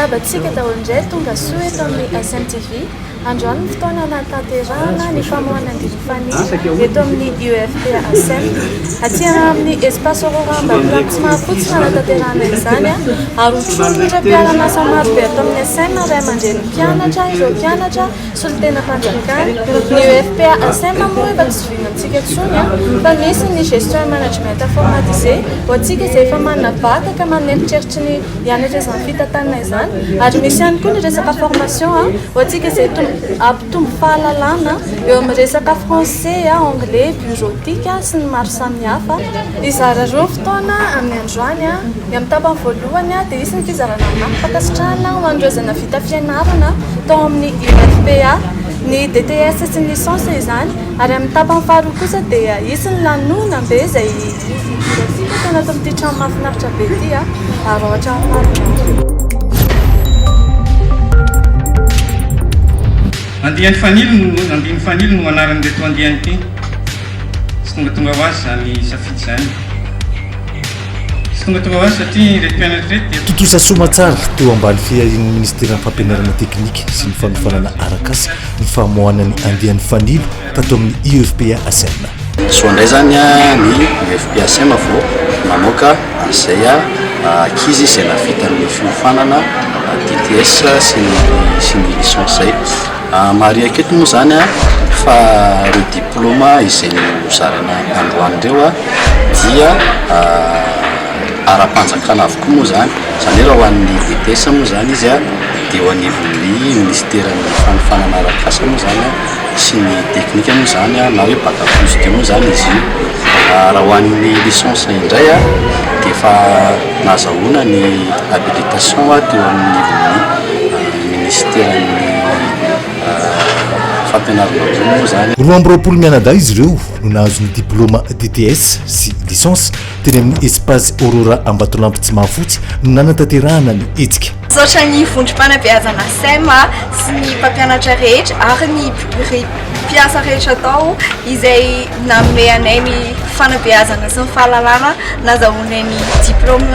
Miarahaba antsika daholo indray tonga soa eto amin'ny SMTV. Androany ny fotoana hanatanterahana ny famoahana andiany fanilo eto amin'ny UFP ASM. Aty amin'ny Espace Aurora Ambatolampy Tsimahafotsy no hanatanterahana izany ary hotronin'ireo mpiara-miasa maro be ato amin'ny SM, ray aman-drenin'ny mpianatra, ireo mpianatra, solontenam-panjakana. Ny UFP ASM moa efa tsy zohiana amintsika intsony fa misy ny gestion et management informatisé ho antsika izay efa manana bac ka manana eritreritry ny hianatra izany fitantanana izany ary misy ihany koa ny resaka formation ho antsika izay hampitombo fahalalana eo amin'ny resaka français, anglais, bureautique sy ny maro samihafa. Hizara roa ny fotoana amin'ny androany. Ny amin'ny tapany voalohany dia hisy ny fizarana mari-pankasitrahana ho an'ireo izay nahavita fianarana tao amin'ny UFPA, ny DTS sy ny licence izany, ary amin'ny tapany faharoa kosa dia hisy ny lanonam-be izay hidirantsika ato anatin'ity trano mahafinaritra be ity ary ao hatramin'ny farany. Andiany Fanilo no Andiany Fanilo no anaran'ireto andiany ity. Tsy tongatonga ho azy izany safidy izany. Tsy tongatonga ho azy satria ireto mpianatra ireto dia. Tontosa soamatsara teo ambany fiahian'ny Ministeran'ny Fampianarana Teknika sy ny Fanofanana Arak'asa ny famoahana ny andiany Fanilo tato amin'ny IEFPA ASM. Soa indray izany ny IEFPA ASM vao namoaka an'izay ankizy izay nahavita ny fiofanana DTS sy ny sy ny licence izay. Marihako eto moa izany fa ireo diplaoma izay nozaraina androany ireo dia ara-panjakana avokoa moa izany, izany hoe raha ho an'ny DTS moa izany izy dia eo anivon'ny minisiteran'ny fanofanana arak'asa moa izany sy ny teknika moa izany na hoe bac plus deux moa izany izy io. Raha ho an'ny licence indray dia efa nahazahoana ny habilitation teo amin'ny minisiteran'ny fampianarana ambony moa izany. 22 mianadahy izy ireo no nahazo ny diplaoma DTS sy licence teny amin'ny Espace Aurora Ambatolampy Tsimahafotsy no nanatanterahana ny hetsika. Misaotra ny vondrom-panabeazana sem sy ny mpampianatra rehetra ary ny mpiasa rehetra tao izay nanome anay ny fanabeazana sy ny fahalalana nazahoanay ny diplôme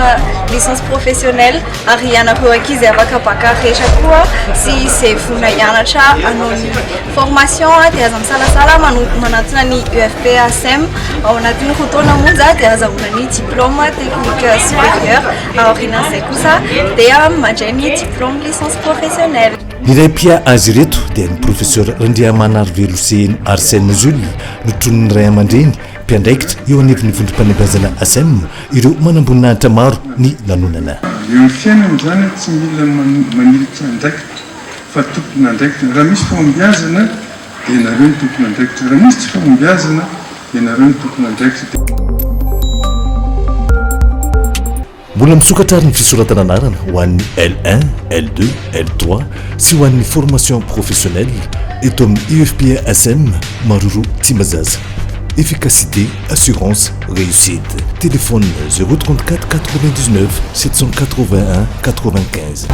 licence professionnelle ary ianareo ankizy afaka bac rehetra koa sy izay vonona hianatra hanao ny formation dia aza misalasala manantona ny UFP ASM ao anatin'ny roa taona monja dia azahoana ny diplôme technique supérieur aorianan'izay kosa dia mandray ny diplôme licence professionnelle. Ny iray mpiahy azy ireto dia ny Professeur Randriamanarivelo Seheno Arsène Jules, notronin'ny ray aman-dreny, mpiandraikitra eo anivon'ny vondrom-panabeazana ASEM, ireo manamboninahitra maro ny lanonana. Eo amin'ny fiainana izany tsy mila manilika andraikitra fa tompon'andraikitra. Raha misy fahombiazana dia ianareo no tompon'andraikitra, raha misy tsy fahombiazana dia ianareo no tompon'andraikitra. Mbola misokatra ary ny fisoratana anarana ho an'ny L1, L2, L3 sy ho an'ny formation professionnelle eto amin'ny UFPA SM Maroro Tsimbazaza. Efficacité, assurance, réussite. Téléphone 034 99 781 95.